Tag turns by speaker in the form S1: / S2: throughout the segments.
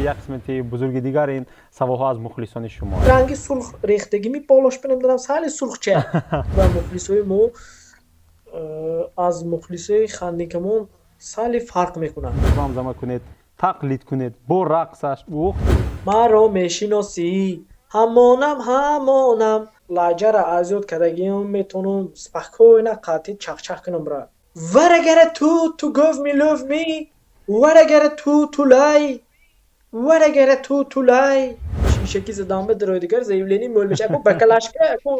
S1: Як қисмати бузурги дигар ин саволҳо аз мухлисони шумо.
S2: Ранги сурх рехтагими болош намедонам, сали сурхча. Ва мухлисои мо аз мухлисои Хандикамон сали фарқ мекунад.
S1: Замзама кунед, тақлид кунед бо рақсаш. Ух!
S2: Маро мешиносӣ, ҳамонам, ҳамонам. Лаҳҷара аз ёд кардагиам, метавонам спокойно қатъи чахчах кунам, брат. Варагара ту ту гӯвми лӯвми, варагара ту тулай, варагара ту тулай. Шишаки задам ба дарои, дигар заявление мӯл меша. Аку бакалашка, аку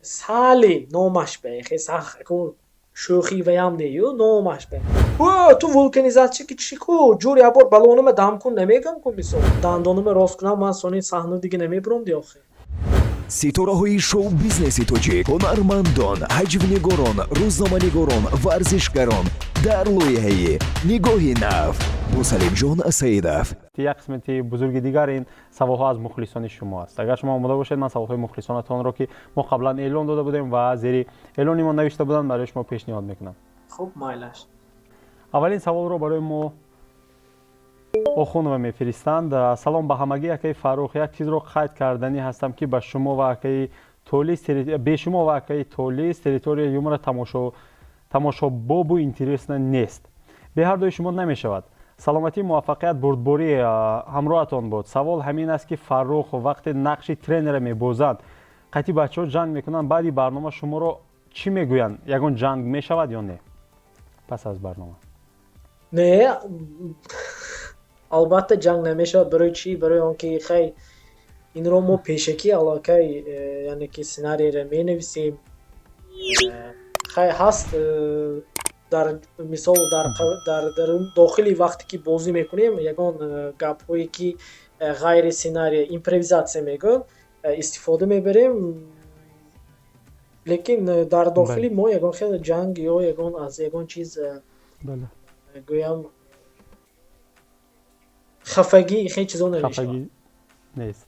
S2: сали номаш ба хе сах, аку шӯхӣ ваям нею номаш ба. О, ту вулканизатсия ки чӣ ку ҷур, як бор баллонама дам кун, намегам ку. Мисол, дандонама рост кунам, ман сони саҳна дига намебурам ди охи.
S3: Ситораҳои шоу-бизнеси тоҷик, ҳунармандон, ҳаҷвнигорон, рӯзноманигорон, варзишгарон дар лоиҳаи «Нигоҳи нав» бо Салимҷон Саидов.
S1: Як қисмати бузурги дигар ин саволҳо аз мухлисони шумо аст. Агар шумо омода бошед, ман саволҳои мухлисонатонро, ки мо қаблан эълон дода будем ва зери эълони мо навишта буданд, барои шумо пешниҳод мекунам.
S2: Хуб, майлаш.
S1: Аввалин саволро барои мо Охунова мефиристанд. Салом ба ҳамагӣ, акаи Фаррух. Як чизро қайд карданӣ ҳастам, ки ба шумо ва акаи Толис, бе шумо ва акаи Толис «Территория юмора» тамошобобу интересно нест. Бе ҳардуи шумо намешавад. Саломатӣ, муваффақият, бурдборӣ ҳамроҳатон буд. Савол ҳамин аст, ки Фаррух вақте нақши тренера мебозанд, қатъи бачаҳо ҷанг мекунанд, баъди барнома шуморо чӣ мегӯянд? Ягон ҷанг мешавад ё не пас аз барнома?
S2: Не, албатта, ҷанг намешавад. Барои чӣ? Барои он ки хай, инро мо пешакӣ аллакай, яъне ки сценарийро менависем. Хай, ҳаст, дар мисол, дар дохили вақте ки бозӣ мекунем, ягон гапҳое ки ғайри сценария, импровизатсия мегӯянд, истифода мебарем, лекин дар дохили мо ягон хел ҷанг ё ягон аз ягон чиз, гӯям, хафагӣ, хел чизо намешавад.
S1: Нест,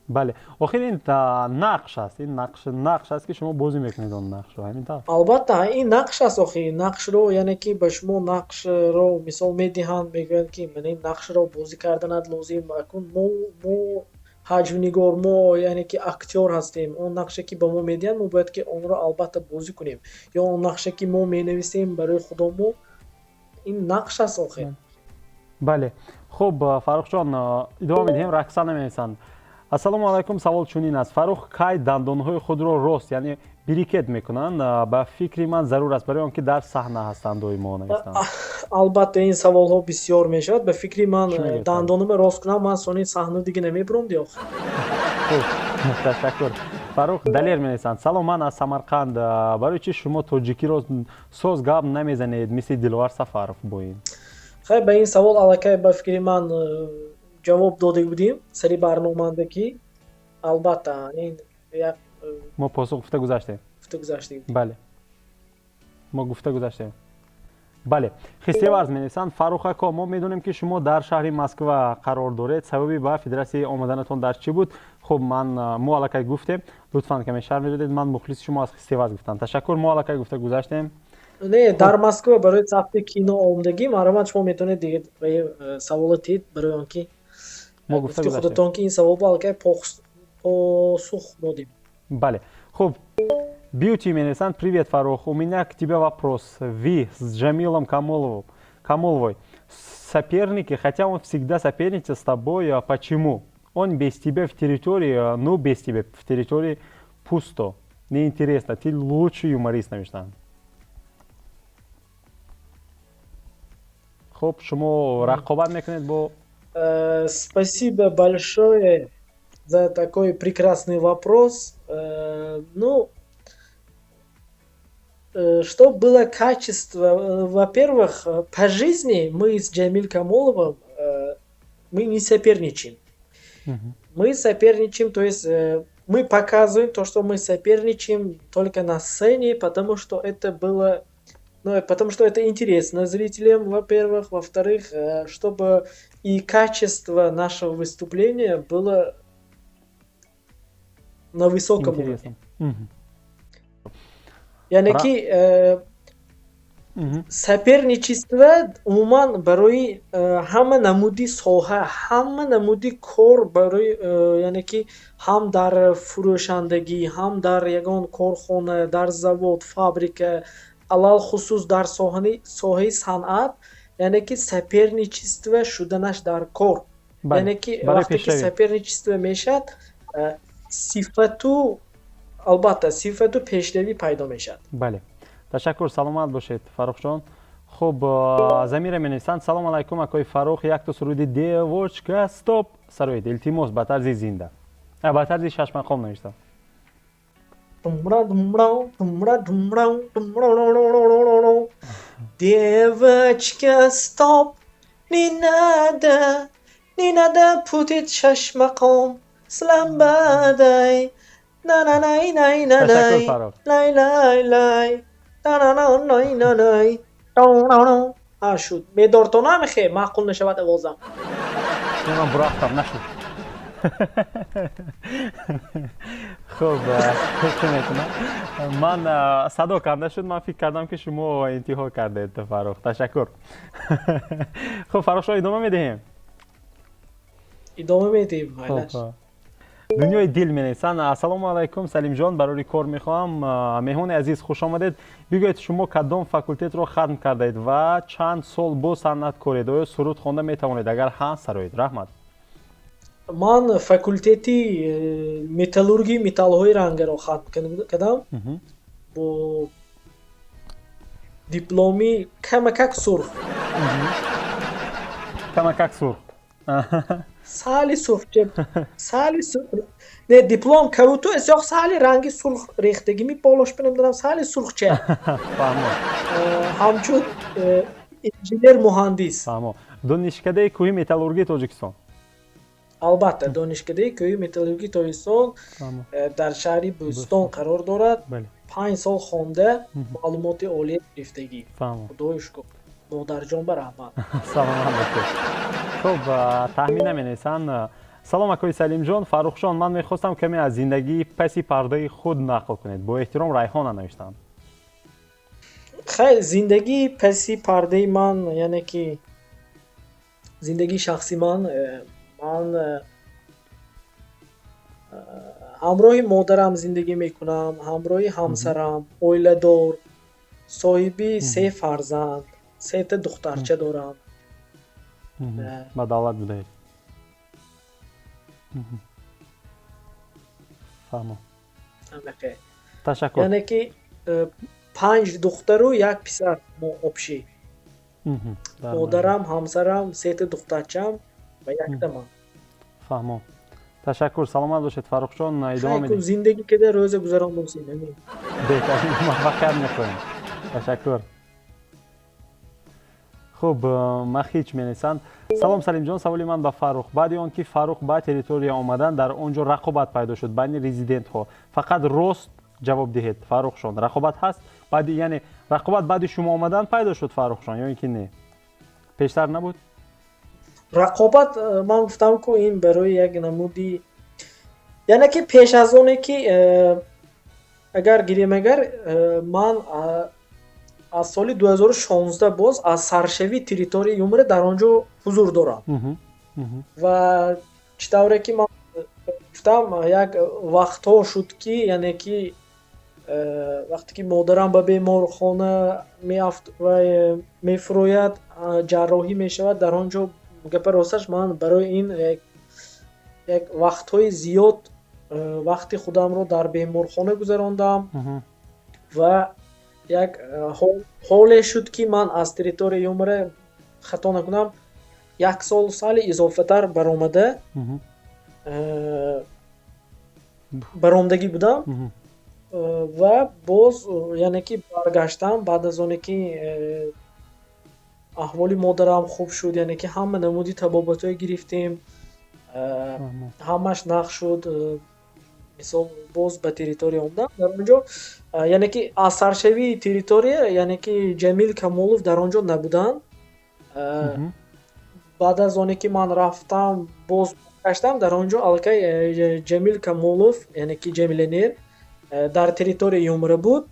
S1: бале. Охир ин нақш аст, ин нақш аст, ки шумо бозӣ мекунед он нақшро, ҳамин тавр?
S2: Албатта, ин нақш аст. Охи нақшро, яъне ки ба шумо нақшро мисол медиҳанд, мегӯянд, ки мана ин нақшро бозӣ карданат лозим. Акун мо ҳаҷвнигор, мо, яъне ки, актёр ҳастем. Он нақше ки ба мо медиҳанд, мо бояд ки онро албатта бозӣ кунем, ё он нақше ки мо менависем барои худомо, ин нақш аст охир.
S1: Бале. Хуб, Фаррухҷон, идома медиҳем. Раксана менависанд: Ассалому алайкум, савол чунин аст: Фаррух кай дандонҳои худро рост, яъне брекет мекунанд? Ба фикри ман, зарур аст, барои он ки дар саҳна ҳастанд доимо, навистанд.
S2: Албатта, ин саволҳо бисёр мешавад. Ба фикри ман, дандонама рост кунам, ман сони саҳна дига намебурам ди охир.
S1: Ташаккур, Фаррух. Далер менависанд: Салом, ман аз Самарқанд. Барои чӣ шумо тоҷикиро соз гап намезанед, мисли Диловар Сафаров бо ин?
S2: Хай, ба ин савол аллакай, ба фикри ман, ҷавоб дода будем сари барномаанда, ки албатта ин як
S1: Мо посух гуфта гузаштем.
S2: Гуфта гузаштем.
S1: Бале, мо гуфта гузаштем, бале. Хистеварз менависанд: Фаррух ако, мо медонем, ки шумо дар шаҳри Москва қарор доред. Сабаби ба федератсия омаданатон дар чӣ буд? Хуб, ман мо аллакай гуфтем, лутфан каме шарҳ медодед. Ман мухлиси шумо, аз Хистеварз гуфтам. Ташаккур, мо аллакай гуфта гузаштем.
S2: Не, дар Москва барои сабти кино омадагӣ. Марҳамат, шумо метавонед дига савола тиҳед, барои он ки
S1: Мо гуфта
S2: гуфти худатон, ки ин саволба аллакай посух додем.
S1: Бале. Хуб, Бьюти менависанд: Привет, Фаррух, у меня к тебе вопрос. Вы с Джамилом Камоловой соперники, хотя он всегда соперничает с тобой. А почему он без тебя в территории, ну, без тебя в территории пусто, неинтересно? Ты лучший юморист, навиштанд. Хуб, шумо рақобат мекунед бо
S2: Спасибо большое за такой прекрасный вопрос. Ну, чтобы было качество, во-первых, по жизни мы с Джамиль Камоловым мы не соперничаем. Мы соперничаем, то есть мы показываем то, что мы соперничаем, только на сцене, потому что это было, ну, потому что это интересно зрителям, во-первых, во-вторых, чтобы и качество нашего выступления было на высоком уровне. Яъне ки Соперничество умуман барои ҳама намуди соҳа, ҳама намуди кор, барои яъне ки ҳам дар фурӯшандагӣ, ҳам дар ягон корхона, дар завод, фабрика, алалхусус дар соҳаи санъат, яъне ки соперничество шуданаш дар кор. Яъне ки вақте ки соперничество мешавад, сифату, албатта, сифату пешравӣ пайдо мешавад.
S1: Бале, ташаккур, саломат бошед, Фаррухҷон. Хуб, Замира менависанд: «Салом алайкум, акои Фаррух, якто суруди "Девочка, стоп" сароед, илтимос, ба тарзи зинда, ба тарзи шашмақом», навиштам.
S2: Думра думра думра думра думра. Девочка, стоп, не надо, не надо путать шашмақом с ламбадой. На на най най на най лай лай лай на на на най на най. А шуд, медортона мехе маъқул нашавад овозам.
S1: Ман бурафтам, нашуд. Хуб, чӣ мекунам, ман садо карда шуд, ман фикр кардам, ки шумо интиҳо кардед, Фаррух. Ташаккур. Хуб, Фаррухшо, идома медиҳем?
S2: Идома медиҳем, майлаш.
S1: Дунёи дил менависанд: «Ассалому алайкум, Салимҷон, барори кор мехоҳам. Меҳмони азиз, хуш омадед. Бигӯед, шумо кадом факултетро хатм кардаед ва чанд сол боз санъаткоред? Оё суруд хонда метавонед? Агар ҳа, сароед. Раҳмат».
S2: Ман факултети металлургии металлҳои рангаро хатм кардам бо дипломи камакак сурх.
S1: Камакак сурх.
S2: Сали сурх, сали не, диплом кавуту эсёқ сали ранги сурх рехтагими болош, намедонам, сали сурхча. Ҳамчун инженер муҳандис.
S1: Фаҳмо, Донишкадаи кӯҳи металлургии Тоҷикистон.
S2: Албатта, Донишкадаи кӯҳи металлургии Тоҷикистон дар шаҳри Бӯстон қарор дорад. 5 сол хонда, маълумоти олия гирифтагӣ, худои шукр, модарҷон ба раҳмат.
S1: Саломат бошед. Хуб, Таҳмина менависанд: «Салом, акои Салимҷон, Фаррухҷон, ман мехостам каме аз зиндагии паси пардаи худ нақл кунед. Бо эҳтиром, Райҳона», навиштанд.
S2: Хай, зиндагии паси пардаи ман, яъне ки зиндагии шахси ман, ман ҳамроҳи модарам зиндагӣ мекунам, ҳамроҳи ҳамсарам, оиладор, соҳиби се фарзанд, сета духтарча дорам.
S1: Ба давлат будаед. Фаҳмо. Ташаккур.
S2: Яъне ки панҷ духтару як писар мо общий: модарам, ҳамсарам, сета духтарчам ва якта ман.
S1: Фаҳмо, ташаккур, саломат бошед, Фаррухҷон, идома медиҳем.
S2: Зиндагӣ када рӯза гузарондем.
S1: Беҳтарин, муваффақият мехоҳем, ташаккур. Хуб, Махич менависанд: «Салом, Салимҷон, саволи ман ба Фаррух. Баъди он ки Фаррух ба территория омадан, дар он ҷо рақобат пайдо шуд байни резидентҳо. Фақат рост ҷавоб диҳед, Фаррухшон, рақобат ҳаст баъди, яъне рақобат баъди шумо омадан пайдо шуд, Фаррухшон, ё ин ки не, пештар набуд?»
S2: Рақобат, ман гуфтам ку, ин барои як намуди, яъне ки пеш аз оне ки агар гирем, агар ман аз соли 2016 боз аз саршавии территорияи юмора дар он ҷо ҳузур дорам ва чӣ тавре ки ман гуфтам, як вақтҳо шуд, ки яъне ки вақте ки модарам ба беморхона мефурояд, ҷарроҳӣ мешавад, дар он ҷо, гапа росташ, ман барои ин як вақтҳои зиёд вақти худамро дар беморхона гузарондам ва як ҳоле шуд, ки ман аз территорияи юмора, хато накунам, як сол сали изофатар баромада баромадагӣ будам ва боз, яъне ки баргаштам баъд аз оне ки аҳволи модарам хуб шуд, яъне ки ҳама намуди табобатҳое гирифтем, ҳамаш нақ шуд, мисол, боз ба территория омадам. Дар он ҷо, яъне ки аз саршавии территория, яъне ки Ҷамил Камолов дар он ҷо набуданд. Баъд аз оне ки ман рафтам, боз гаштам, дар он ҷо аллакай Ҷамил Камолов, яъне ки Ҷамиленер, дар территорияи юмора буд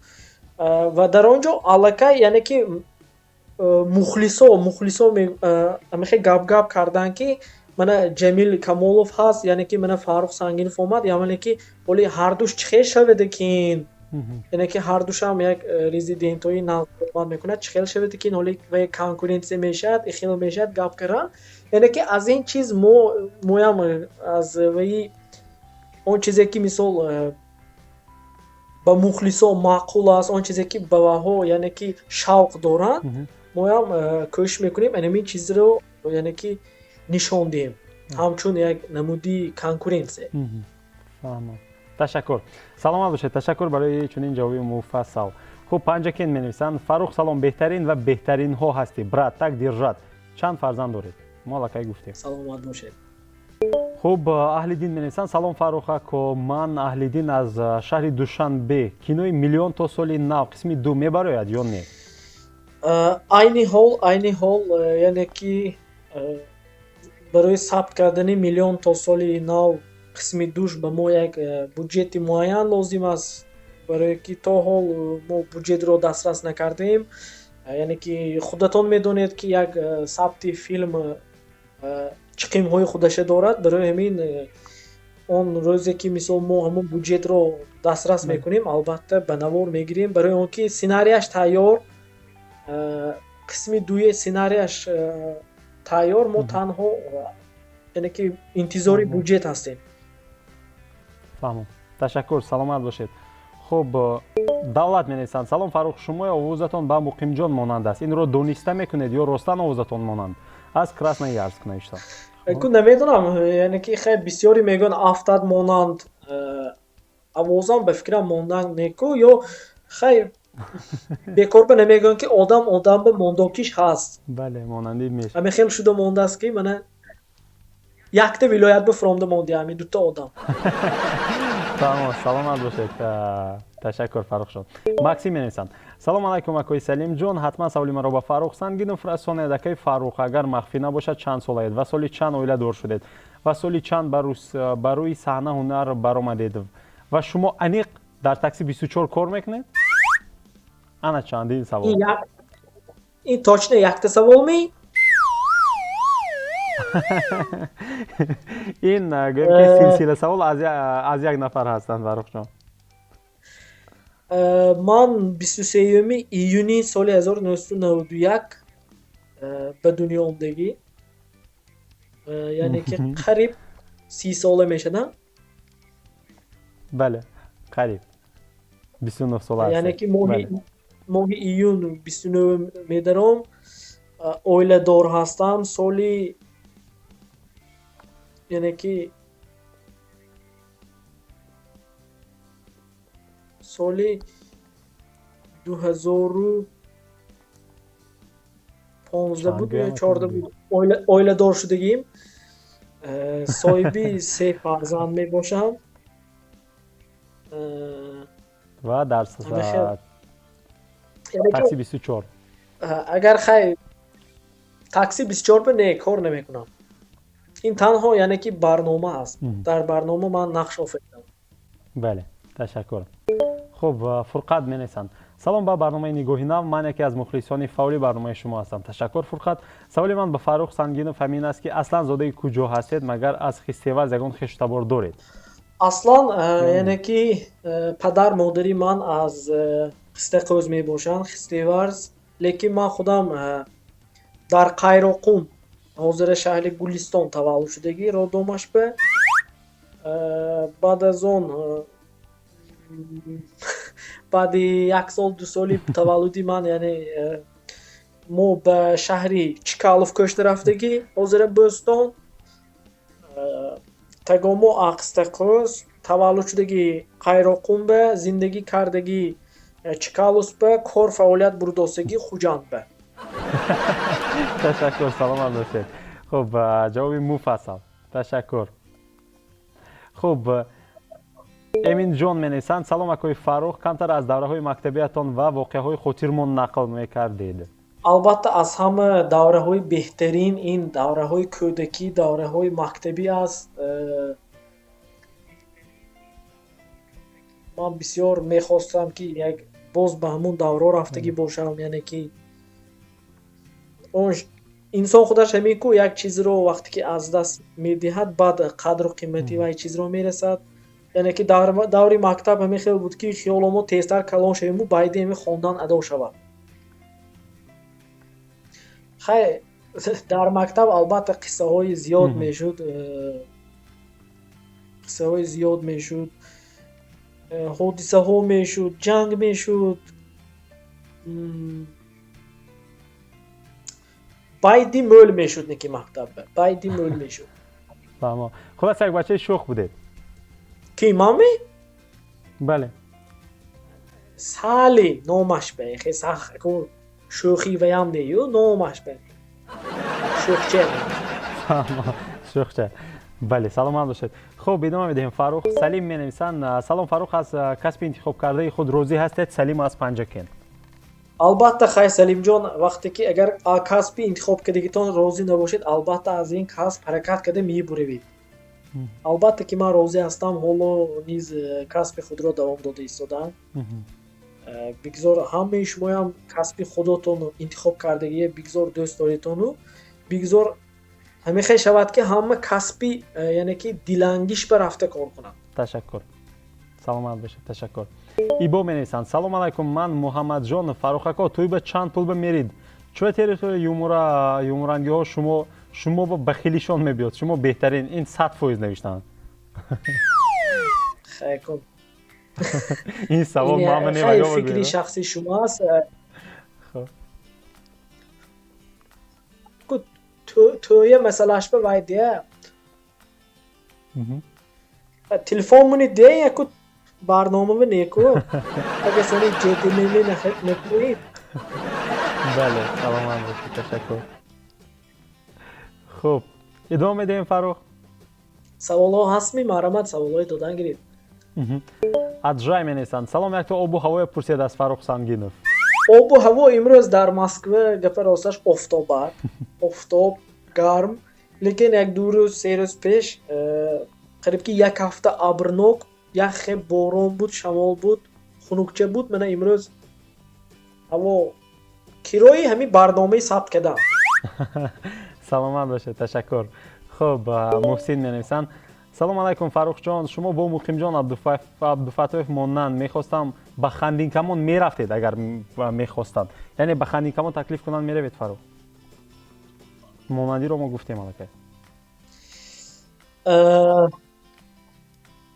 S2: ва дар он ҷо аллакай, яъне ки Мухлисо амихе гап-гап кардан, ки мана Ҷамил Камолов ҳаст, яъне ки мана Фаррух Сангинов омад, яъне ки ҳоли ҳардуш чӣ хел шаведакин, яъне ки ҳардушам як резидентҳои нав мекунад, чӣ хел шаведакин, ҳоли конкуренсия мешавад, ихел мешавад, гап кардан. Яъне ки аз ин чиз моям аз ваи он чизе ки, мисол, ба мухлисо маъқул аст, он чизе ки ба ваҳо, яъне ки шавқ доранд, моям кӯшиш мекунем анамин чизро, яъне ки нишон диҳем ҳамчун як намуди конкуренсия.
S1: Фаҳмам, ташаккур, саломат бошед. Ташаккур барои чунин ҷавоби муфассал. Хуб, Панҷакен менависанд: «Фаррух, салом, беҳтарин ва беҳтаринҳо ҳастӣ, брат, так держать. Чанд фарзанд доред?» Мо аллакай гуфтем.
S2: Саломат бошед.
S1: Хуб, Аҳлиддин менависанд: «Салом, Фаррух ако, ман Аҳлиддин аз шаҳри Душанбе. Кинои «Миллион то соли нав» қисми ду мебарояд ё не?»
S2: Айни ҳол, яъне ки барои сабт кардани «Миллион то соли нав» қисми душ ба мо як буҷети муайян лозим аст, барое ки то ҳол мо буҷетро дастрас накардем. Яъне ки худатон медонед, ки як сабти филм чиқимҳои худаша дорад. Барои ҳамин он рӯзе ки, мисол, мо ҳамон буҷетро дастрас мекунем, албатта, ба навор мегирем, барои он ки сценарияш тайёр, қисми дуе сценарияш тайёр, мо танҳо, яъне ки интизори буҷет ҳастем.
S1: Фаҳмам, ташаккур, саломат бошед. Хуб, Давлат менависанд: «Салом, Фаррух, шумои овозатон ба Муқимҷон монанд аст. Инро дониста мекунед ё ростан овозатон монанд?» Аз Красноярск навиштам.
S2: Ку намедонам, яъне ки хеле бисёре мегӯянд, афтад монанд овозам, ба фикрам, монанд неку ё хай бекор ба намегӯянд, ки одам одам ба мондокиш ҳаст.
S1: Бале, монандӣ меш.
S2: Ҳамин хел шуда мондааст, ки мана якта вилоят ба фуромда монди ҳамин дута одам.
S1: Тамом, саломат бошед, ташаккур, Фаррухшон. Максим менависанд: «Салом алайкум, акои Салимҷон, ҳатман саволи маро ба Фаррух Сангинов расонед. Акаи Фаррух, агар махфӣ набошад, чанд солаед ва соли чанд оиладор шудед ва соли чанд ба рӯи саҳна ҳунар баромадед ва шумо аниқ дар такси 24 кор мекунед?» Ана чандин савол.
S2: Ин точно якта саволми?
S1: Ин гӯем ки силсила савол аз як нафар ҳастанд, Фаррухҷон.
S2: Ман 23-юми июни соли 1991 ба дунё омдагӣ, яъне ки қариб 30 сола мешавам.
S1: Бале, қариб 29 сола.
S2: Яъне ки моҳи июн 29 медаром. Оиладор ҳастам. Соли, яъне ки соли 2015 буд ё 14 буд оиладор шудагим. Соҳиби се фарзанд мебошам.
S1: Ва дар такси 24?
S2: Агар хай такси 24 ба не, кор намекунам. Ин танҳо, яъне ки барнома аст, дар барнома ман нақш офаридам.
S1: Бале, ташаккур. Хуб, Фурқат менависанд: «Салом ба барномаи «Нигоҳи нав», ман яке аз мухлисони фаъоли барномаи шумо ҳастам». Ташаккур, Фурқат. Саволи ман ба Фаррух Сангинов ҳамин аст, ки аслан зодаи куҷо ҳастед? Магар аз Хистеварз ягон хештабор доред?
S2: Аслан, яъне ки падар модари ман аз Қистақӯз мебошанд, Хистеварз, лекин ман худам дар Қайроқум, ҳозира шаҳри Гулистон, таваллуд шудагӣ, роддомашба. Баъд аз он, баъди як сол, ду соли таваллуди ман, яъне мо ба шаҳри Чкалов кӯчта рафтагӣ, ҳозира Бӯстон. Тагомо Қистақӯз, таваллуд шудагӣ Қайроқумба, зиндагӣ кардагӣ Чкаловба, кор фаъолият бурдостагӣ Хуҷандба.
S1: Ташаккур, саломат бошед. Хуб, ҷавоби муфассал, ташаккур. Хуб, Эминҷон менависанд: «Салом, акои Фаррух, камтар аз давраҳои мактабиятон ва воқеаҳои хотирмон нақл мекардед».
S2: Албатта, аз ҳама давраҳои беҳтарин ин давраҳои кӯдакӣ, давраҳои мактабӣ аст. Ман бисёр мехостам, ки як боз ба ҳамон давраҳо рафтагӣ бошам, яъне ки Он инсон худаш ҳамин ку, як чизро вақте ки аз даст медиҳад, баъд қадру қимати вай чизро мерасад. Яъне ки дар даври мактаб ҳамин хел буд, ки хиёло мо тезтар калон шавему байди ҳамин хондан адо шавад. Хай, дар мактаб албатта қиссаҳои зиёд мешуд, қиссаҳои зиёд мешуд, ҳодисаҳо мешуд, ҷанг мешуд. Байди мӯл мешуд, неки мактаб байди мӯл мешуд.
S1: Фаҳмо. Хулоса, як бачаи шӯх будед.
S2: Ки, маме?
S1: Бале.
S2: Сали номаш ба хе сах шӯхӣ ваям нею, номаш ба шӯхча.
S1: Шӯхча, бале, саломат бошед. Хуб, идома медиҳем, Фаррух. Салим менависанд: «Салом, Фаррух, аз касби интихобкардаи худ розӣ ҳастед?» Салим аз Панҷакент.
S2: Албатта, хай, Салимҷон, вақте ки агар касби интихоб кардагитон розӣ набошед, албатта аз ин касб ҳаракат карда мебуравед. Албатта ки ман розӣ ҳастам, ҳоло низ касби худро давом дода истодаам. Бигзор ҳамаи шумоям касби худотон интихоб кардагие бигзор дӯст доретону бигзор ҳамехел шавад, ки ҳама касби яъне ки дилангиш ба рафта кор кунад.
S1: Ташаккур, саломат бошед, ташаккур. Ибо менависанд: «Салом алайкум, ман Муҳаммадҷон. Фаррух ако, тӯй ба чанд пул ба мерид? Чӯ территория юмора юморангиҳо шумо ба бахилишон мебиёд. Шумо беҳтарин». Ин 100% навиштанд.
S2: Хайкун.
S1: Ин савол.
S2: Фикри шахси шумо аст.
S1: Хуб.
S2: Тӯя масъалааш ба вай дия, телефон муни дия, яку барномава неку агасани ҷдмм накунед.
S1: Бале, саломат бошед, ташаккур. Хуб, идома медиҳем, Фаррух.
S2: Саволҳо ҳастми? Марҳамат, саволҳои додан гиред.
S1: Аджай менависанд: «Салом, якто обу ҳавоя пурсед аз Фаррух Сангинов».
S2: Обу ҳаво имрӯз дар Москва, гапа росташ, офтобак, офтоб, гарм, лекин як 2 рӯз, 3 рӯз пеш қариб ки як ҳафта абрнок, як хеб борон буд, шамол буд, хунукча буд. Мана имрӯз ҳаво кирои ҳамин барномаи сабт кардам.
S1: Саломат бошед, ташаккур. Хуб, Муҳсин менависанд: «Салом алайкум, Фаррухҷон, шумо бо Муқимҷон Абдуфаттоев монанд, мехостам ба Хандинкамон мерафтед, агар мехостанд, яъне ба Хандинкамон таклиф кунанд, меравед, Фаррух?» Монандиро мо гуфтем аллакай.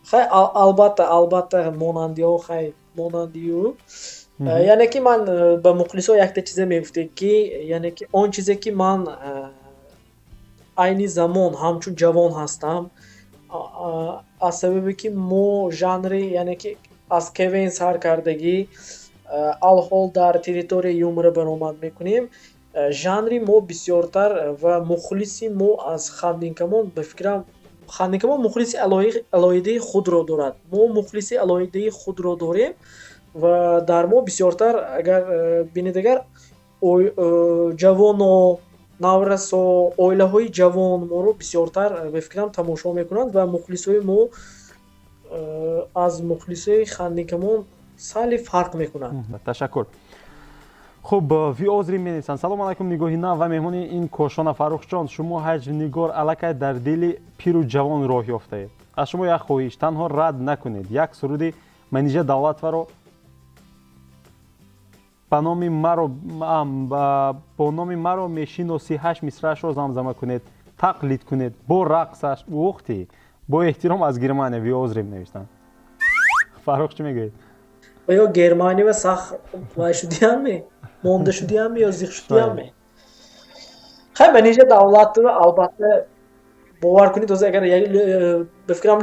S2: Хай, албатта, монандиҳо, хай, монандию, яъне ки ман ба мухлисо якта чизе мегуфтем, ки яъне ки он чизе ки ман айни замон ҳамчун ҷавон ҳастам, аз сабабе ки мо жанри, яъне ки аз КВН сар кардагӣ алҳол дар территорияи юмора баромад мекунем, жанри мо бисёртар ва мухлиси мо аз Хандинкамон, ба фикрам, Хандинкамон мухлиси алоҳидаи худро дорад, мо мухлиси алоҳидаи худро дорем ва дар мо бисёртар, агар бинед, агар ҷавоно, наврасо, оилаҳои ҷавон моро бисёртар, ба фикрам, тамошо мекунанд ва мухлисои мо аз мухлисои Хандинкамон сале фарқ мекунад.
S1: Ташаккур. Хуб, Виозри менависанд: «Салому алайкум, Нигоҳи нав ва меҳмони ин кошона Фаррухҷон. Шумо ҳаҷвнигор аллакай дар дили пиру ҷавон роҳ ёфтаед. Аз шумо як хоҳиш: танҳо рад накунед, як суруди Манижа Давлатоваро ба номи маро, бо номи «Маро мешиносӣ», ҳашт мисраашро замзама кунед, тақлид кунед бо рақсаш. Ухти, бо эҳтиром аз Германия Виозрим», навиштанд. Фаррух, чӣ мегӯед?
S2: Ё Германия ва сах вай шудиямми, монда шудиямми ё зиқ шудиямми? Хай, Манижа Давлатова, албатта, бовар кунед, ҳозир агар ба фикрам,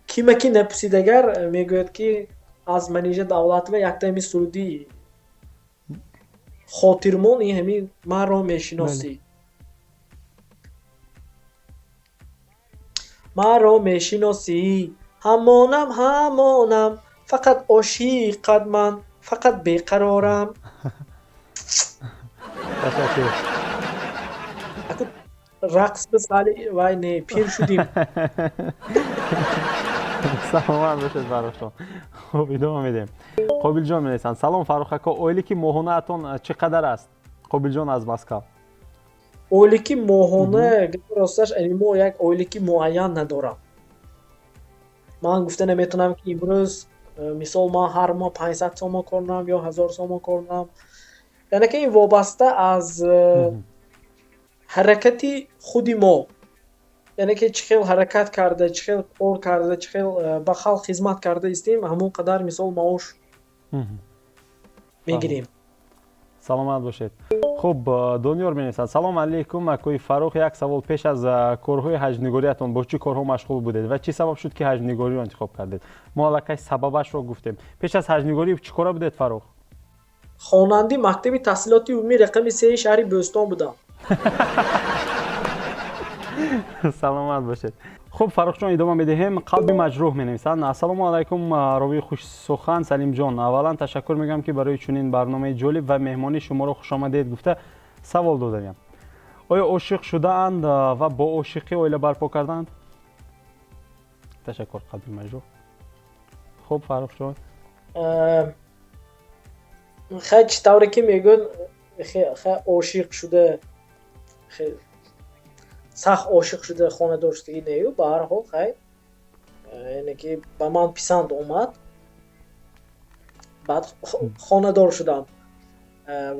S2: кима ки напурсид, агар мегӯяд, ки аз Манижа Давлатова якта ҳамин суруди хотирмон ин ҳамин «Маро мешиносӣ». Маро мешиносӣ, ҳамонам, ҳамонам, фақат ошиқат ман, фақат беқарорам.
S1: Ташаккур.
S2: Рақс бисали вай не, пир шудим.
S1: Саломат бошед, Фаррухҷон. Хуб, идома медиҳем. Қобилҷон менависанд: «Салом, Фаррух ако, ойлики моҳонаатон чӣ қадар аст?» Қобилҷон аз Москав.
S2: Ойлики моҳона, гапи росташ, мо як ойлики муайян надорам. Ман гуфта наметавонам, ки имрӯз, мисол, ман ҳар моҳ 500 сомон кор кунам ё 1000 сомон кор кунам. Яъне ки ин вобаста аз ҳаракати худи мо, яъне ки чӣ хел ҳаракат карда, чӣ хел кор карда, чӣ хел ба халқ хизмат карда истем, ҳамон қадар, мисол, маош мегирем.
S1: Саломат бошед. Хуб, Дониёр менависад: «Салом алейкум, акои Фаррух. Як савол: пеш аз корҳои ҳаҷвнигориятон бо чӣ корҳо машғул будед ва чӣ сабаб шуд, ки ҳаҷвнигориро интихоб кардед?» Мо аллакай сабабашро гуфтем. Пеш аз ҳаҷвнигорӣ чӣ кора будед, Фаррух?
S2: Хонандаи мактаби таҳсилоти умумии рақами сеи шаҳри Бӯстон будам.
S1: Саломат бошед. Хуб, Фаррухҷон, идома медиҳем. Қалби маҷрӯҳ менависанд: «Ассалому алайкум, ровии хушсухан Салимҷон. Аввалан, ташаккур мегӯям, ки барои чунин барномаи ҷолиб ва меҳмонӣ шуморо хушомадед гуфта, савол додаям: оё ошиқ шудаанд ва бо ошиқӣ оила барпо карданд? Ташаккур, Қалби маҷрӯҳ». Хуб, Фаррухҷон.
S2: Хай, чӣ тавре ки мегӯянд, ошиқ шуда, сахт ошиқ шуда хонадор шудагӣ нею, ба ҳар ҳол, хай, яъне ки ба ман писанд омад, баъд хонадор шудам.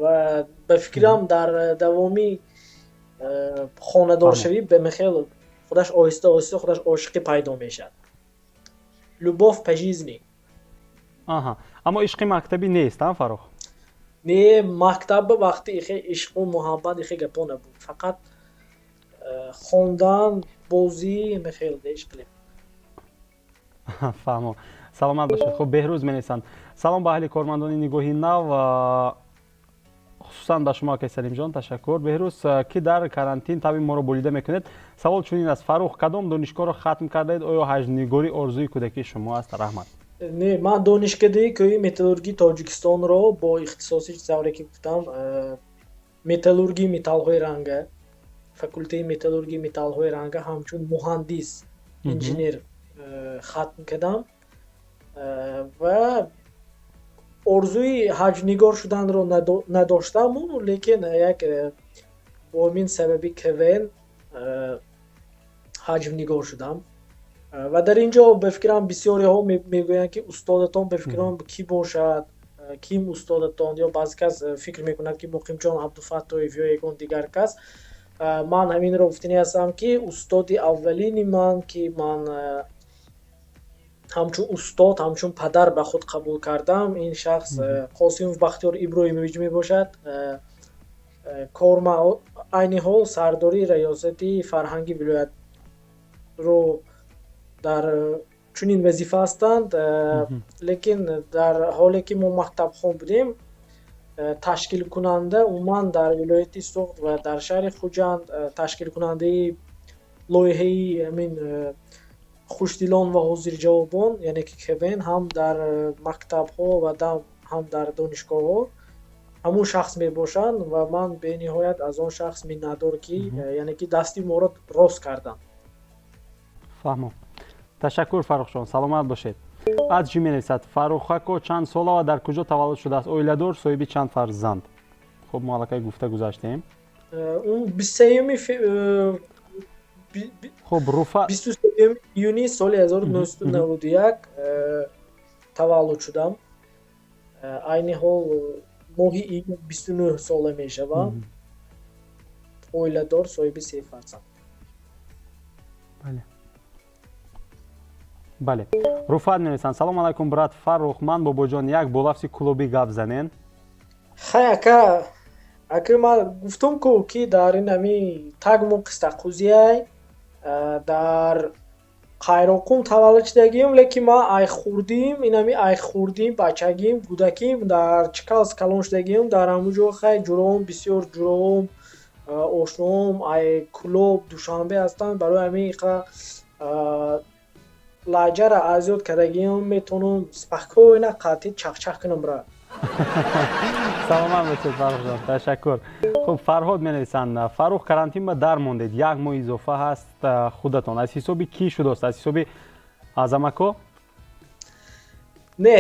S2: Ва ба фикрам, дар давоми хонадоршавӣ ба михел худаш оҳиста оҳиста худаш ошиқӣ пайдо мешавад, любовь по жизни.
S1: Аҳа, аммо ишқи мактабӣ нест, а, Фаррух?
S2: Не, мактабба вақти ихе ишқу муҳаббат, ихе гапо набуд, фақат хондан, бозӣ, михел ишқли.
S1: Фаҳмо, саломат бошед. Хуб, Беҳрӯз менависанд: «Салом ба аҳли кормандони Нигоҳи нав, хусусан ба шумо, акай Салимҷон». Ташаккур, Беҳрӯз, ки дар карантин таби моро болида мекунед. Савол чунин аст: Фаррух, кадом донишгоҳро хатм кардаед? Оё ҳаҷвнигорӣ орзуи кӯдакии шумо аст? Раҳмат.
S2: Не, ман Донишкадаи кӯҳи металлургии Тоҷикистонро бо ихтисоси, тавре ки гуфтам, металлургии металлҳои ранга, факултети металлургии металлҳои ранга, ҳамчун муҳандис, инженер хатм кардам ва орзуи ҳаҷвнигор шуданро надоштаму, лекин як бо ҳамин сабаби КВН ҳаҷвнигор шудам. Ва дар ин ҷо, ба фикрам, бисёриҳо мегӯянд, ки устодатон, ба фикрам, кӣ бошад, ким устодатон, ё баъзе кас фикр мекунад, ки Муқимҷон Абдуфаттоев ё ягон дигар кас. Ман ҳаминро гуфтанӣ ҳастам, ки устоди аввалини ман, ки ман ҳамчун устод, ҳамчун падар ба худ қабул кардам, ин шахс Қосимов Бахтиёр Иброҳимович мебошад. Корма айни ҳол сардори раёсати фарҳанги вилоятро дар чунин вазифа ҳастанд, лекин дар ҳоле ки мо мактабхон будем, ташкилкунанда умуман дар вилояти Суғд ва дар шаҳри Хуҷанд, ташкилкунандаи лоиҳаи ҳамин хушдилон ва ҳозирҷавобон, яъне ки КВН, ҳам дар мактабҳо ва ҳам дар донишгоҳҳо ҳамун шахс мебошанд. Ва ман бениҳоят аз он шахс миннатдор, ки яъне ки дасти моро рост карданд.
S1: Фаҳмо, ташаккур, Фаррухҷон, саломат бошед. Аз чӣ менависад: «Фаррухако чанд сола ва дар куҷо таваллуд шудааст? Оиладор, соҳиби чанд фарзанд?» Хуб, мо аллакай гуфта гузаштем.
S2: Он 23-юми
S1: Хуб, Руфа.
S2: 23-юми июни соли 1991 таваллуд шудам. Айни ҳол моҳи июн 29 сола мешавам. Оиладор, соҳиби се фарзанд.
S1: Бале. Руфат менависанд: «Салом алайкум, брат Фаррух. Ман Бобоҷон, як бо лафзи кулобӣ гап занен».
S2: Хай, ака, ака, ман гуфтум ку, ки дар ин ҳами тагму қистақӯзиай, дар Қайроқум таваллуд шудагием, лекин ман ай хурдим, инами ай хурдим, бачагим, кӯдаким дар Чкалск калон шудагием. Дар ҳамун ҷо, хай, ҷуроом бисёр, ҷуроом, ошноом ай Кулоб, Душанбе ҳастанд. Барои ҳамин иқа лаҳҷара аз ёд кардагиам, метавонам спокойно қатъи чахчах кунам, брат.
S1: Саломат бошед, Фаррухҷон, ташаккур. Хуб, Фарҳод менависанд: «Фаррух, карантин ба дар мондед, як моҳ изофа ҳаст худатон. Аз ҳисоби кӣ шудааст? Аз ҳисоби Аъзамако?»
S2: Не,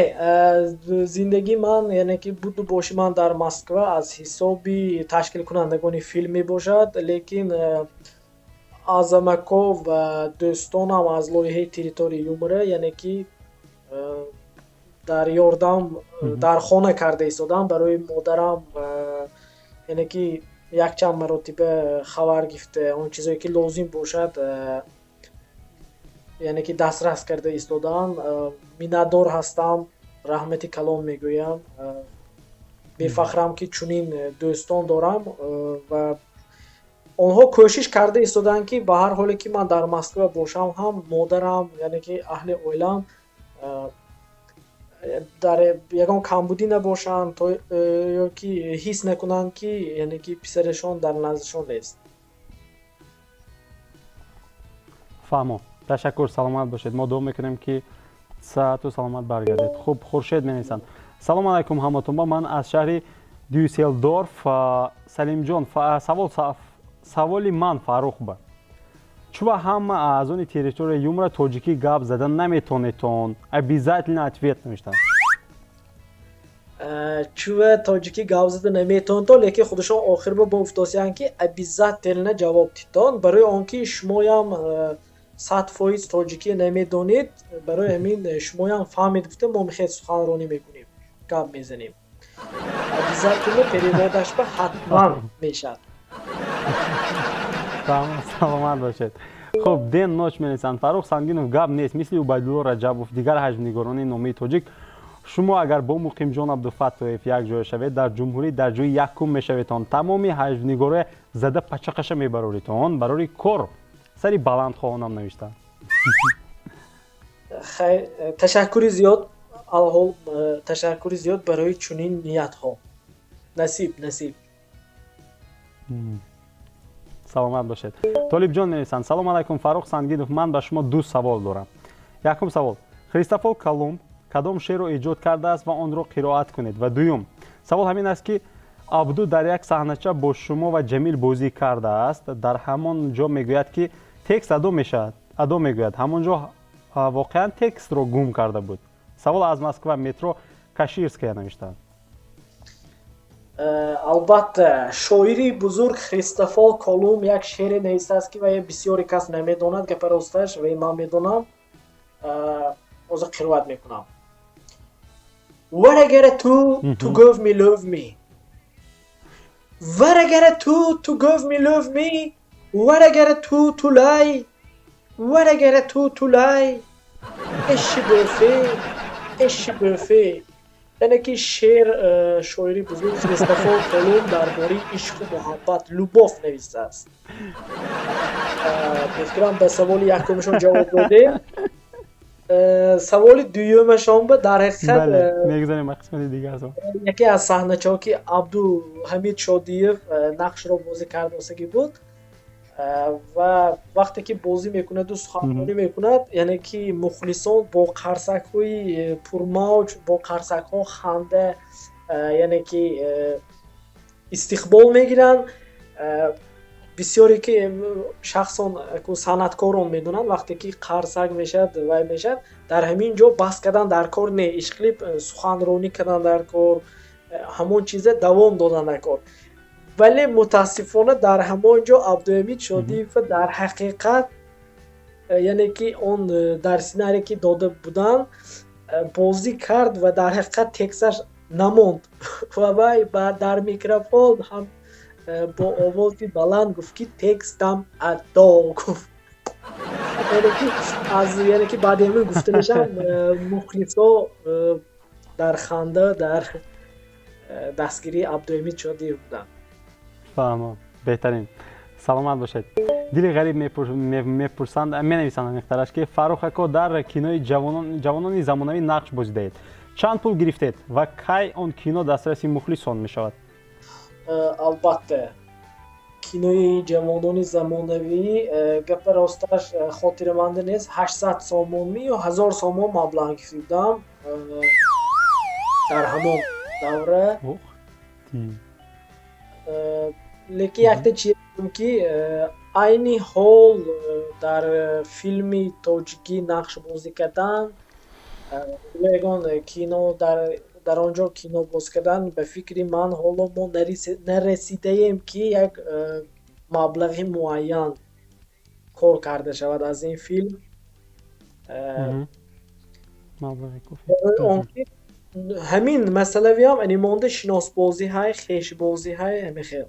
S2: зиндагии ман, яъне ки буду боши ман дар Москва аз ҳисоби ташкилкунандагони филм мебошад, лекин Азамако ва дӯстонам аз лоиҳаи «Территория юмора», яъне ки дар ёрдам дар хона карда истодам барои модарам, яъне ки якчанд маротиба хабар гирифта, он чизое ки лозим бошад, яъне ки дастрас карда истодаам. Миннатдор ҳастам, раҳмати калон мегӯям. Бефахрам, ки чунин дӯстон дорам ва онҳо кӯшиш карда истодаанд, ки ба ҳар ҳоле ки ман дар Москва бошам ҳам, модарам, яъне ки аҳли оилам дар ягон камбудӣ набошанд то ё ки ҳис накунанд, ки яъне ки писарашон дар наздишон нест.
S1: Фаҳмо, ташаккур, саломат бошед. Мо дуо мекунем, ки саҳату саломат баргардед. Хуб, Хуршед менависанд: «Салому алайкум ҳаматонба, ман аз шаҳри Дюсселдорф. Салимҷон, савол, саволи ман Фаррух ба: чува ҳама аъзони «Территория юмора» тоҷикӣ гап зада наметонетон? Обязательно ответ», навиштанд.
S2: Чува тоҷикӣ гап зада наметонтон, лекин худашон охир ба гуфтосиянд, ки обязательно ҷавоб дитон, барои он ки шумоям 100% тоҷикӣ намедонед, барои ҳамин шумоям фаҳмед гуфта мо мехоҳед суханронӣ мекунем, гап мезанем. Обязательно перевод аш ба ҳатман мешавад.
S1: Саломат бошед. Хуб, Ден Ноч менависанд: «Фаррух Сангинов гап нест, мисли Убайдулло Раҷабов, дигар ҳаҷвнигорони номии тоҷик. Шумо агар бо Муқимҷон Абдуфаттоев якҷоя шавед, дар ҷумҳурӣ дар ҷои якум мешаведтон. Тамоми ҳаҷвнигороя зада пачақаша мебароритон. Барори кор, сари баланд хоҳонам», навиштанд.
S2: Ташаккури зиёд, алҳол ташаккури зиёд барои чунин ниятҳо. Насиб, насиб.
S1: Саломат бошед. Толибҷон менависанд: «Салом алайкум, Фаррух Сангинов, ман ба шумо ду савол дорам. Якум савол: Христофор Колумб кадом шеърро эҷод кардааст ва онро қироат кунед. Ва дуюм савол ҳамин аст, ки Абду дар як саҳнача бо шумо ва Ҷамил бозӣ кардааст. Дар ҳамон ҷо мегӯяд, ки текст адо мешавад, адо мегӯяд. Ҳамон ҷо воқеан текстро гум карда буд? Савол аз Москва, метро Каширская», навиштаанд.
S2: Албатта, шоири бузург Христофор Колумб як шеъре навистааст, ки вай бисёре кас намедонад, гапа росташ, вай ман медонам. Ҳозир қироат мекунам. What I gotta do to give me love me? What I gotta do to give me love me? What I gotta do to lie? What I gotta do to lie? Эши бӯфе, эши бӯфе. Яъне ки шеър шоири бузург Христофор Колумб дар бораи ишқу муҳаббат, любовь навистааст. Фикрам, ба саволи якумашон ҷавоб додем. Саволи дуюмашон ба дар ҳақиқат
S1: мегузарем ба қисмати дигар.
S2: Яке аз саҳначаҳо, ки Абдуҳамид Шодиев нақшро бозӣ кардасагӣ буд ва вақте ки бозӣ мекунаду суханронӣ мекунад, яъне ки мухлисон бо қарсакҳои пурмавҷ, бо қарсакҳо, ханда, яъне ки истиқбол мегиранд. Бисёре ки шахсон, санъаткорон медонанд, вақте ки қарсак мешавад, вай мешавад, дар ҳамин ҷо бас кардан дар кор не, ишқлиб суханронӣ кардан дар кор, ҳамон чиза давом додан дар кор. Вале мутаассифона дар ҳамон ҷо Абдуҳамид Шодиев дар ҳақиқат, яъне ки он дар сценарие ки дода буданд, бозӣ кард ва дар ҳақиқат тексташ намонд ва вай дар микрофон ҳам бо овози баланд гуфт, ки текстам адо гуфт. Яъне ки аз, яъне ки баъди ҳамин гуфтанашам мухлисо дар ханда, дар дастгирии Абдуҳамид Шодиев буданд.
S1: Фаҳмам, беҳтарин, саломат бошед. Дили ғариб мепурсанд, менависанд аниқтараш, ки Фаррух ако, дар кинои «Ҷавонони замонавӣ» нақш бозидаед. Чанд пул гирифтед ва кай он кино дастраси мухлисон мешавад?
S2: Албатта, кинои «Ҷавонони замонавӣ», гапа росташ, хотираманда нест, 800 сомонми ё 1000 сомон маблағ гирифта будам дар ҳамон давра. Лекин якта чиз, ки айни ҳол дар филми тоҷикӣ нақш бозӣ кардан Ягон кино дар он ҷо кино боз кардан, ба фикри ман, ҳоло мо нарасидаем, ки як маблағи муайян кор карда шавад аз ин филм. Он ки ҳамин масъалавиам ани монда шиносбозӣ ҳай, хешбозӣ ҳай, ҳамин хел.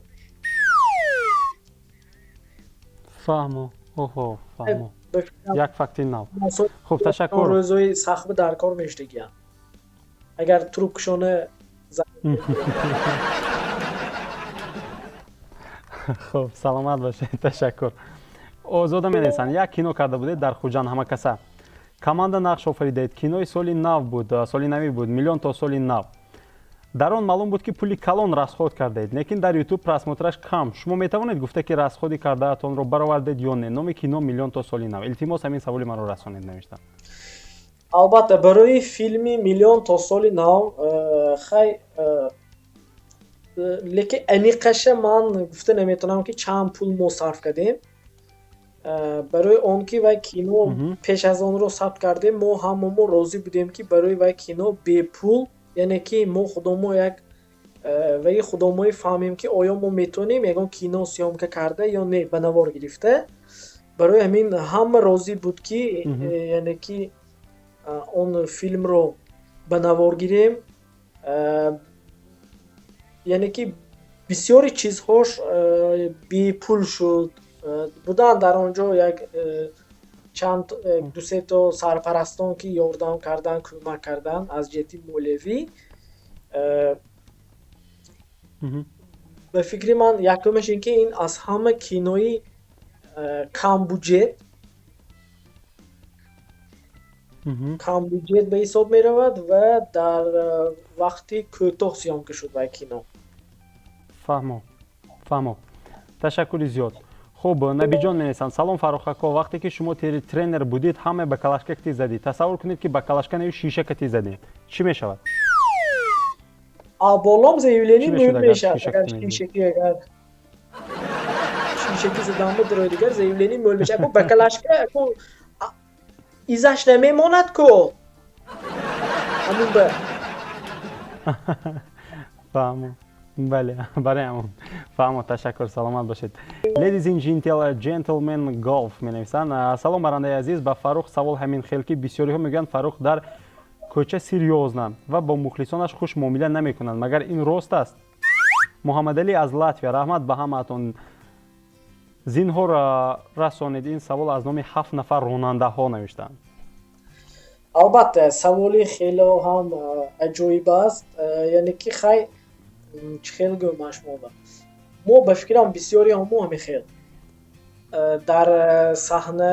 S1: Фаҳмо, оҳо, фаҳмо, як факти нав. Хуб, ташаккур.
S2: Рӯзҳои сахтба дар кор мешудагиям, агар трубкашона.
S1: Хуб, саломат бошед, ташаккур. Озода менависанд: як кино карда будед дар Хуҷанд, ҳама каса команда нақш офаридаед. Кинои соли нав буд, соли навӣ буд, «Миллион то соли нав». Дар он маълум буд, ки пули калон расход кардаед, лекин дар Ютуб просмотраш кам. Шумо метавонед гуфта, ки расходи кардаатонро баровардед ё не? Номи кино «Миллион то соли нав». Илтимос, ҳамин саволи маро расонед, навиштам.
S2: Албатта, барои филми «Миллион то соли нав» хай, лекин аниқаша ман гуфта наметавонам, ки чанд пул мо сарф кардем, барои он ки вай кино пеш аз онро сабт кардем, мо ҳамамо розӣ будем, ки барои вай кино бепул, яъне ки мо худомо як ваи худомои фаҳмем, ки оё мо метавонем ягон кино съёмка карда ё не, ба навор гирифта. Барои ҳамин ҳама розӣ буд, ки яъне ки он филмро ба навор гирем. Яъне ки бисёри чизҳош бепул шуд. Буданд дар он ҷо як чанд, дусето сарпарастон, ки ёрдам кардан, кӯмак кардан аз ҷиҳати молиявӣ. Ба фикри ман, якумаш ин ки ин аз ҳама кинои камбюҷет ба ҳисоб меравад ва дар вақти кӯтоҳ съёмка шуд вай кино.
S1: Фаҳмо, фаҳмо, ташаккури зиёд. Хуб, Набиҷон менависанд: салом, Фаррух ако, вақте ки шумо тренер будид, ҳама ба калашка кати задид. Тасаввур кунед, ки ба калашка нею шиша кати задем, чӣ мешавад?
S2: Болом заявление мӯл мешавад. Агар шишаки, агар шишаки задан ба дирои дигар, заявление мӯл мешавад. Ба калашка изаш намемонад ку ҳамун ба.
S1: Фаҳмо, бале, барои ҳамон. Фаҳмо, ташаккур, саломат бошед. Ladies and gentlemen golf менависанд: салом, барандаи азиз, ба Фаррух савол ҳамин хел, ки бисёриҳо мегӯянд, Фаррух дар кӯча серьёзна ва бо мухлисонаш хуш муомила намекунад. Магар ин рост аст? Муҳаммадалӣ аз Латвия. Раҳмат ба ҳамаатон. Зинҳор расонед ин савол, аз номи ҳафт нафар ронандаҳо навиштаанд.
S2: Албатта, саволи хело ҳам аҷоиб аст. Яъне ки хай, чӣ хел гӯям шумоба, мо ба фикрам, бисёриҳо мо ҳамин хел дар саҳна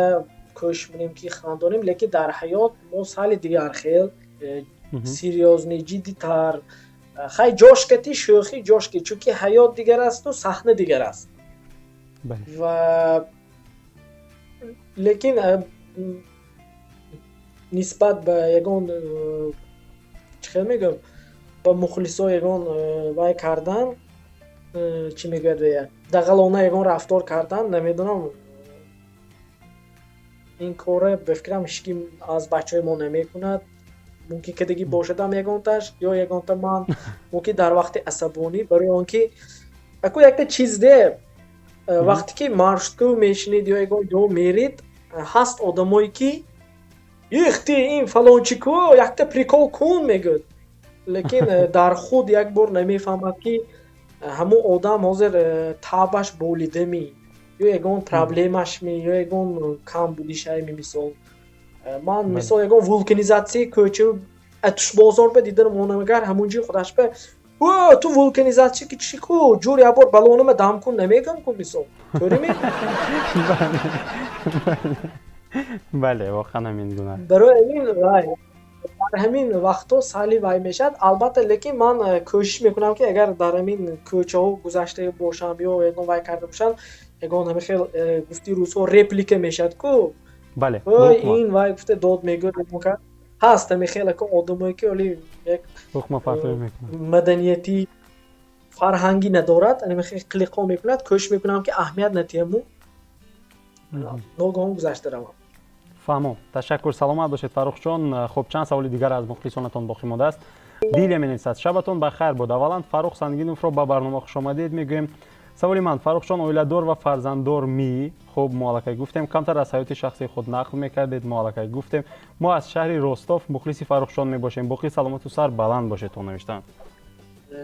S2: кӯшиш мекунем, ки хандонем, лекин дар ҳаёт мо сали дигар хел, серьёзный, ҷиддитар. Хай, ҷошкати шӯхӣ, ҷошки, чунки ҳаёт дигар асту саҳна дигар аст. Ва лекин нисбат ба ягон, чӣ хел мегӯям, ба мухлисо ягон вай кардан, чӣ мегӯяд вая, дағалона ягон рафтор кардан, намедонам, ин корра ба фикрам, ҳеҷ ким аз бачаҳои мо намекунад. Мумкин кадагӣ бошадам ягонташ ё ягонта ман мумкин дар вақти асабонӣ, барои он ки аку якта чиз де, вақте ки маршрутка мешинед ё ягон ҷо меред, ҳаст одамое, ки ихти, ин фалончику якта прикол кун мегӯяд, лекин дар худ як бор намефаҳмад, ки ҳамон одам ҳозир таъбаш болидами ё ягон проблемашми ё ягон камбудишайми. Мисол, ман, мисол, ягон вулканизатсияи кӯча Атушбозор ба дидан монамагар, ҳамун ҷи худаш ба ту вулканизатсия ки чӣ ку, ҷур як бор баллонама дам кун намегӯям ку, мисол, тӯриме?
S1: Бале, воқеан ҳамин гуна.
S2: Барои ҳамин вай дар ҳамин вақтҳо сали вай мешавад, албатта. Лекин ман кӯшиш мекунам, ки агар дар ҳамин кӯчаҳо гузашта бошам ё ягон вай карда бошам, ягон ҳамин хел, гуфти рӯзҳо, реплика мешавад ку. Ин вай гуфта дод мегӯяд. Ҳаст ҳамин хел ака одамое, ки оли як маданияти фарҳангӣ надорад, ҳамин хел қилиқҳо мекунад. Кӯшиш мекунам, ки аҳамият натиҳаму ногаҳон гузашта равам.
S1: Фаҳмом, ташаккур, саломат бошед, Фаррухҷон. Хуб, чанд саволи дигар аз мухлисонатон боқӣ мондааст. Дилия менависад: «Шабатон ба хайр буд. Аввалан, Фаррух Сангиновро ба барнома хушомадед мегӯем. Саволи ман: Фаррухҷон оиладор ва фарзанддор ми?» Хуб, мо аллакай гуфтем. «Камтар аз ҳаёти шахсии худ нақл мекардед?» Мо аллакай гуфтем. «Мо аз шаҳри Ростов мухлиси Фаррухҷон мебошем. Боқӣ саломату сар баланд бошед», то навиштанд.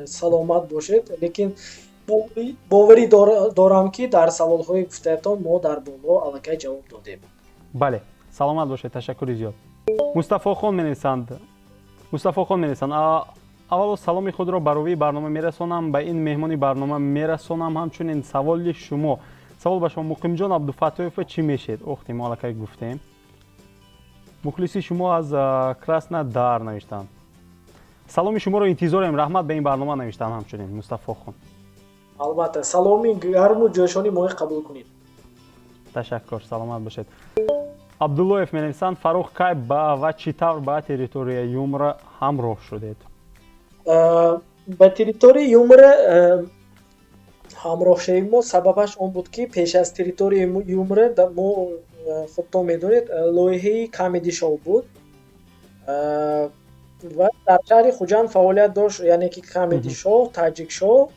S2: Саломат бошед, лекин боварӣ дорам, ки дар саволҳои гуфтаятон мо дар боло аллакай ҷавоб додем.
S1: Бале, саломат бошед, ташаккури зиёд. Мустафохон менависанд, Мустафохон менависанд: «Аввало, саломи худро ба ровии барнома мерасонам, ба ин меҳмони барнома мерасонам. Ҳамчунин саволи шумо, савол ба шумо: Муқимҷон Абдуфаттоева чӣ мешед?» Охти, мо аллакай гуфтем. «Мухлиси шумо аз Краснодар», навиштанд. «Саломи шуморо интизорем. Раҳмат ба ин барнома», навиштанд ҳамчунин Мустафохон.
S2: Албатта, саломи гарму ҷӯшони мои қабул кунед.
S1: Ташаккур, саломат бошед. Абдуллоев менависанд: «Фаррух, кай ба ва чӣ тавр ба «Территория юмора» ҳамроҳ шудед?»
S2: Ба «Территория юмора» ҳамроҳшавии мо сабабаш он буд, ки пеш аз «Территория юмора» мо, худтон медонед, лоиҳаи Камеди Шоу буд ва дар шаҳри Хуҷанд фаъолият дошт, яъне ки Камеди Шоу, Таҷик Шоу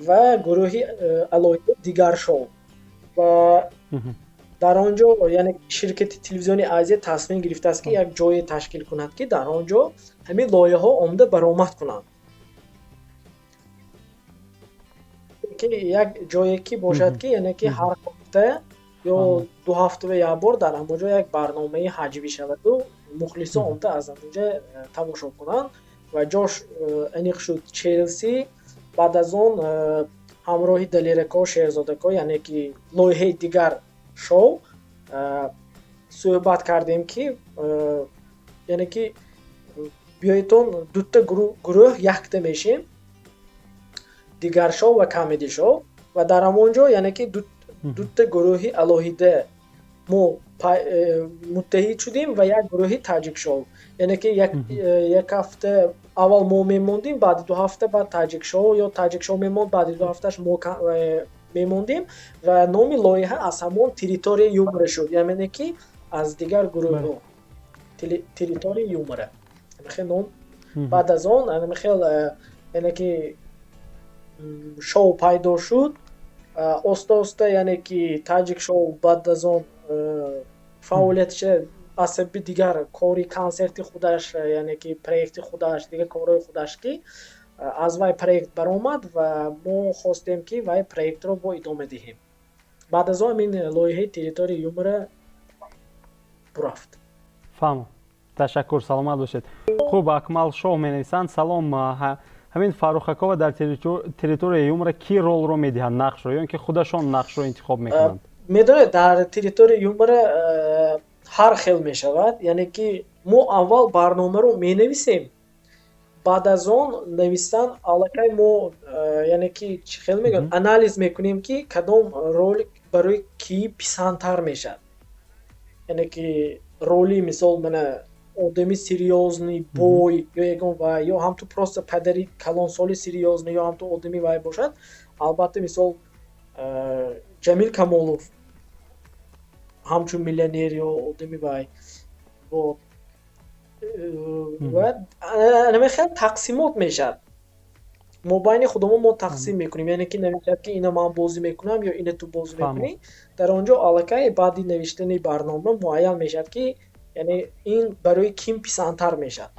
S2: ва гурӯҳи алоҳида Дигар Шоу. Ва дар он ҷо, яъне ширкати телевизиони Азия тасмим гирифтааст, ки як ҷое ташкил кунад, ки дар он ҷо ҳамин лоиҳаҳо омода баромад кунанд, ки як ҷое ки бошад, ки яъне ки ҳар ҳафта ё 2 ҳафта як бор дар ҳамон ҷо як барномаи ҳаҷвӣ шаваду мухлисон омода аз ҳамон ҷо тамошо кунанд. Ва ҷош аниқ шуд Челси. Баъд аз он ҳамроҳи Далерако, Шерзодако, яъне ки лоиҳаи Дигар Шоу, суҳбат кардем, ки яъне ки биёедтон, дута гурӯҳ якта мешем, Дигар Шоу ва Камеди Шоу. Ва дар ҳамон ҷо, яъне ки дута гурӯҳи алоҳида мо муттаҳид шудем ва як гурӯҳи Таҷик Шоу, яъне ки як ҳафта аввал мо мемондем, баъди 2 ҳафта баъд Таҷик Шоу ё Таҷик Шоу мемонд, баъди 2 ҳафташ мо мемондем. Ва номи лоиҳа аз ҳамон «Территория юмора» шуд, яъне ки аз дигар гурӯҳҳо «Территория юмора» хел ном. Баъд аз он хел, яъне ки шоу пайдо шуд оста оста, яъне ки Таҷик Шоу баъд аз он фаъолиятша аз сабаби дигар кори консерти худаш, яъне ки проекти худаш, дигар корҳои худаш, ки аз вай проект баромад ва мо хостем, ки вай проектро бо идома диҳем. Баъд аз он ҳамин лоиҳаи «Территория юмора» бурафт.
S1: Фаҳмам, ташаккур, саломат бошед. Хуб, Акмалшоҳ менависанд: «Салом, ҳамин Фаррухакова дар «Территория юмора» кӣ ролро медиҳад, нақшро, ё ин ки худашон нақшро интихоб мекунанд?»
S2: Медонед, дар «Территория юмора» ҳар хел мешавад, яъне ки мо аввал барномаро менависем, баъд аз он навистан аллакай мо, яъне ки чӣ хел мегӯянд, анализ мекунем, ки кадом рол барои кӣ писандтар мешавад. Яъне ки роли, мисол, мана одами серьёзный, бой ё ягон вай, ё ҳамту просто падари калонсоли серьёзный, ё ҳамту одами вай бошад, албатта, мисол, Ҷамил Камолов ҳамчун миллионер ё одами вай ва хел тақсимот мешавад. Мо байни худамон мо тақсим мекунем, яъне ки намешавад, ки ина ман бозӣ мекунам ё ина ту бозӣ мекунӣ. Дар он ҷо аллакай баъди навиштани барнома муайян мешавад, ки яъне ин барои ким писандтар мешавад.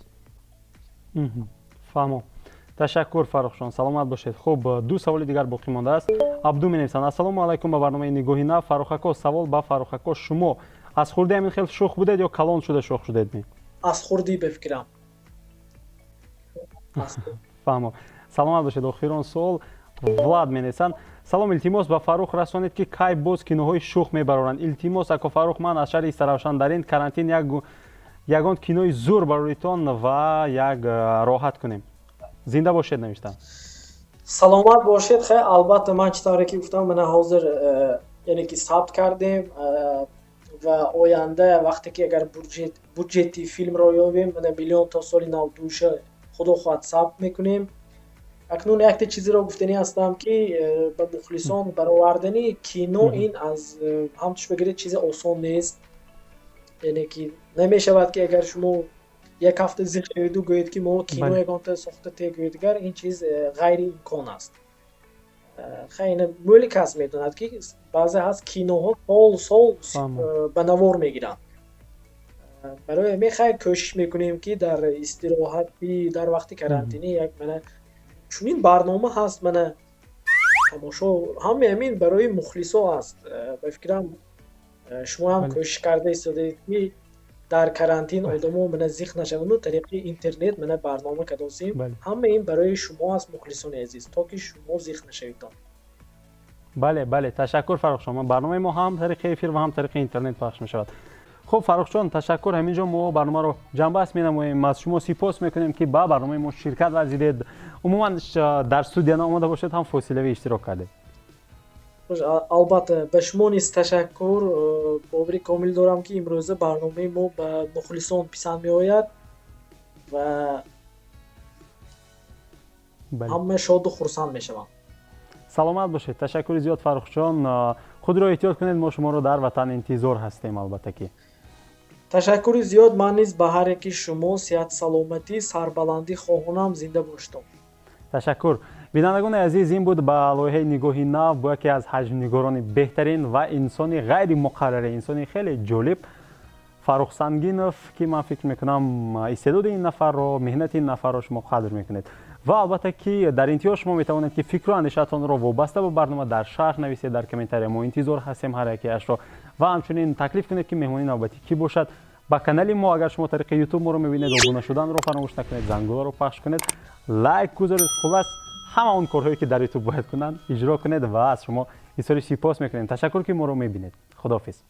S1: Фаҳмом, ташаккур, Фаррухҷон, саломат бошед. Хуб, ду саволи дигар боқӣ мондааст. Абду менависанд: «Ассалому алайкум, ба барномаи «Нигоҳи нав». Фаррухако, савол ба Фаррухако: шумо аз хурдӣ ҳамин хел шӯх будед ё калон шуда шӯх шудед ми?»
S2: Аз хурдӣ, ба фикрам.
S1: Фаҳмом, саломат бошед. Охирон суол. Влад менависанд: «Салом, илтимос, ба Фаррух расонед, ки кай боз киноҳои шӯх мебароранд. Илтимос, ако Фаррух, ман аз шаҳри Истаравшан. Дар ин карантин ягон кинои зур бароритон ва як роҳат кунем. Зинда бошед», навиштанд.
S2: Саломат бошед. Хай, албатта, ман чӣ тавре ки гуфтам, мана ҳозир яъне ки сабт кардем ва оянда вақте ки агар буҷети филмро ёбем, мана миллион то соли нав душа, худо хоҳад, сабт мекунем. Акнун якте чизеро гуфтанӣ ҳастам, ки ба мухлисон: баровардани кино ин аз ҳамтуш бигиред, чизи осон нест. Яъне ки намешавад, ки агар шумо як ҳафта зиқ шаведу гӯед, ки мо кино ягонта сохта те гӯед, дигар ин чиз ғайриимкон аст. Хай, ина мӯли кас медонад, ки баъзе ҳаст киноҳо сол сол ба навор мегиранд. Барои ҳамин, хай, кӯшиш мекунем, ки дар истироҳати, дар вақти карантинӣ як мана чунин барнома ҳаст, мана тамошо. Ҳамаи ҳамин барои мухлисо аст. Ба фикрам, шумо ҳам кӯшиш карда истодаед, ки дар карантин одамо мана зиқ нашаванду тариқи интернет мана барнома кадосем. Ҳама ин барои шумо аст, мухлисони азиз, то ки шумо зиқ нашаведон.
S1: Бале, ташаккур, Фаррухҷон. Барномаи мо ҳам тариқи эфир ва ҳам тариқи интернет пахш мешавад. Хуб, Фаррухҷон, ташаккур. Ҳамин ҷо мо барномаро ҷамъбаст менамоем. Аз шумо сипос мекунем, ки ба барномаи мо ширкат варзидед. Умуман, дар студия наомада бошед ҳам, фосилавӣ иштирок кардед.
S2: Албатта, ба шумо низ ташаккур. Бовари комил дорам, ки имрӯза барномаи мо ба мухлисон писанд меояд ва ҳама шоду хурсанд мешаванд.
S1: Саломат бошед. Ташаккури зиёд, Фаррухҷон. Худро эҳтиёт кунед, мо шуморо дар ватан интизор ҳастем, албатта ки.
S2: Ташаккури зиёд. Ман низ ба ҳар яки шумо сиҳат, саломатӣ, сарбаландӣ хоҳонам. Зинда бошедон.
S1: Ташаккур. Бинандагони азиз, ин буд ба лоиҳаи «Нигоҳи нав» бо яке аз ҳаҷвнигорони беҳтарин ва инсони ғайримуқаррарӣ, инсони хеле ҷолиб, Фаррух Сангинов, ки ман фикр мекунам, истеъдоди ин нафарро, меҳнати ин нафарро шумо қадр мекунед. Ва албатта ки дар интиҳо шумо метавонед, ки фикру андешаатонро вобаста ба барнома дар шарҳ нависед, дар комментария. Мо интизор ҳастем ҳар якеашро. Ва ҳамчунин таклиф кунед, ки меҳмони навбатӣ кӣ бошад. Ба канали мо, агар шумо тариқи Ютуб моро мебинед, обуна шуданро фаромӯш накунед, зангуларо пахш кунед, лайк гузоред, хуллас, ҳама он корҳое, ки дар Ютуб бояд кунанд, иҷро кунед. Ва аз шумо изҳори сипос мекунем. Ташаккур, ки моро мебинед. Худоҳофиз.